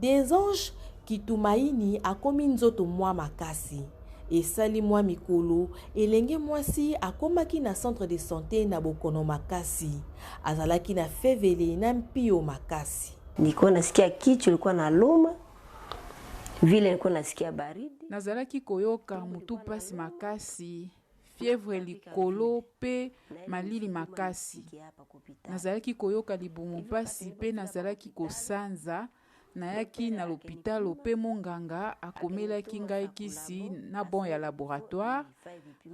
Desange Kitumaini akomi nzoto mwa makasi. Esali mwa mikolo, elenge mwasi akomaki na centre de sante na bokono makasi. Azalaki na fevele na mpio makasi. Nilikuwa nasikia kichwa ilikuwa naluma vile nilikuwa nasikia baridi. Nazalaki koyoka motu mpasi makasi, fievre likolo mpe malili makasi. Nazalaki koyoka libumu mpasi mpe nazalaki kosanza. Nayaki na lopitalo mpe monganga akomelaki ngai kisi na bon ya laboratoire.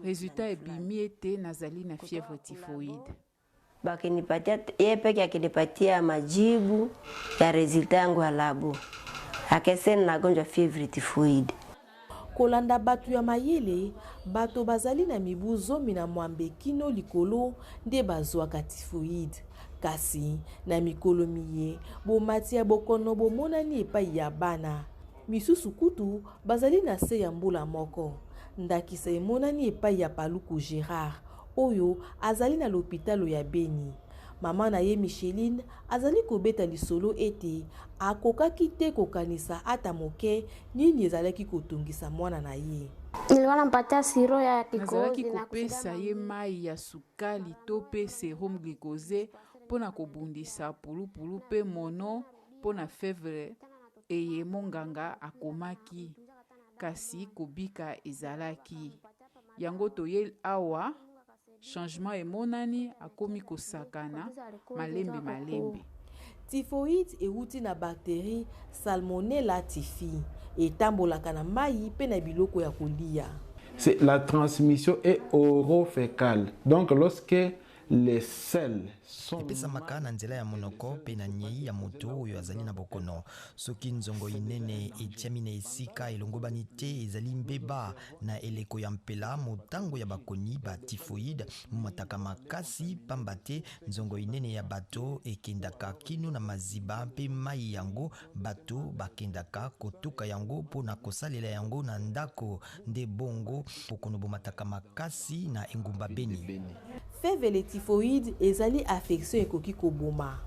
Resultat ebimi ete nazali na fièvre typhoïde. Bakinipatia yeye peke akinipatia majibu ya resultat yangu ya labo, akeseni nagonjwa fièvre typhoïde. Kolanda bato ya mayele, bato bazali na mibu 16 kino likolo nde bazwaka typhoïde. Kasi, na mikolo miye, bomati ya bokono bomonani epai ya bana. Misusu kutu bazali na se ya mbula moko. Ndakisa emonani epai ya Paluku Gerard, oyo azali na lopitalo ya Beni. Mama na ye Micheline azali kobeta lisolo ete akokaki te kokanisa ata moke nini ezalaki kotungisa mwana na ye. Nilikuwa nampatia siro ya Nazalaki kikohozi na kopesa ye mai ya sukali to mpe serum glucose mpo na kobundisa pulupulu mpe mono mpo na fevre eye monganga akomaki, kasi kobika ezalaki. Yango toye awa, changement emonani, akomi kosakana malembe malembe. Typhoïde ewuti na bacterie Salmonella typhi. Etambolaka na mai mpe na biloko ya kolia. C'est la transmission est orofécale. Donc lorsque les selles sont Epesamaka na nzela ya monoko mpe na nyei ya moto oyo azali na bokono. Soki nzongo inene etiami na esika elongobani te, ezali mbeba. Na eleko ya mpela, motango ya bakoni ba typhoïde momataka makasi, pamba te nzongo inene ya bato ekendaka kino na maziba mpe mai yango bato bakendaka kotuka yango mpo na kosalela yango na ndako. Nde bongo bokono bomataka makasi na engumba Beni. Fevele typhoïde ezali affection ekoki koboma.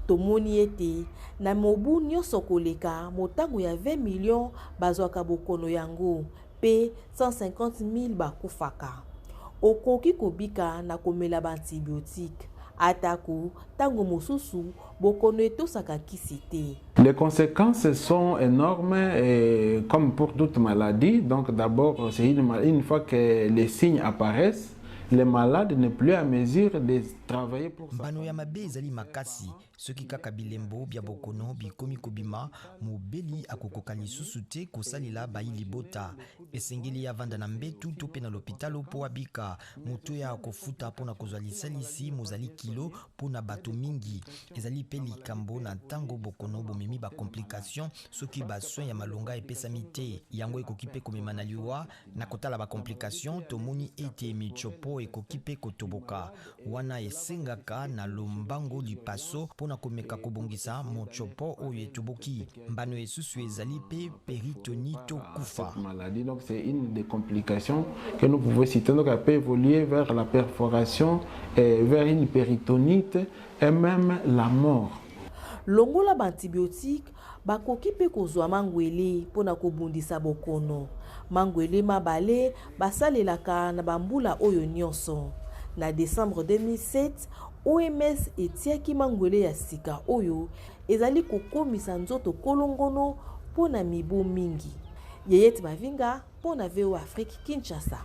Tomoni ete na mobu nyonso koleka motango ya 20 millions bazwaka bokono yango mpe 150 000 bakufaka. Okoki kobika na komela ba antibiotiques, atako tango mosusu bokono etosaka nkisi te. Les conséquences sont énormes et comme pour toute maladie. Donc d'abord, c'est une fois que les signes apparaissent, le malade n'est plus à mesure de travailler pour sa Mbano ya mabe ezali makasi. Soki kaka bilembo bya bokono bikomi kobima, mobeli akokoka lisusu te kosalela bayi libota. Esengeli avanda na mbetu to mpe na lopitalo mpo abika. Motuya ya kofuta mpo na kozwa lisalisi mozali kilo mpo na bato mingi. Ezali mpe likambo na ntango bokono bomemi ba complications soki ba soins ya malonga epesami te. Yango ekoki mpe komema na liwa. Na kotala ba complications, tomoni ete michopo ekoki mpe kotoboka. Wana esengaka na lombango lipaso mpo na komeka kobongisa mochopo oyo etoboki. Mbano esusu ezali mpe peritoni to kufa. Cette maladie, donc c'est une des complications que nous pouvons citer. Donc elle peut évoluer vers la perforation, et vers une péritonite et même la mort. Longola ba antibiotiques, bakoki mpe kozwa mangwele mpo na kobundisa bokono. Mangwele mabale basalelaka na bambula oyo nyonso. Na Decembre 2007, OMS etiaki mangwele ya sika oyo ezali kokomisa nzoto kolongono mpo na mibu mingi. Yeyette Mavinga mpo na VOA Afrique, Kinshasa.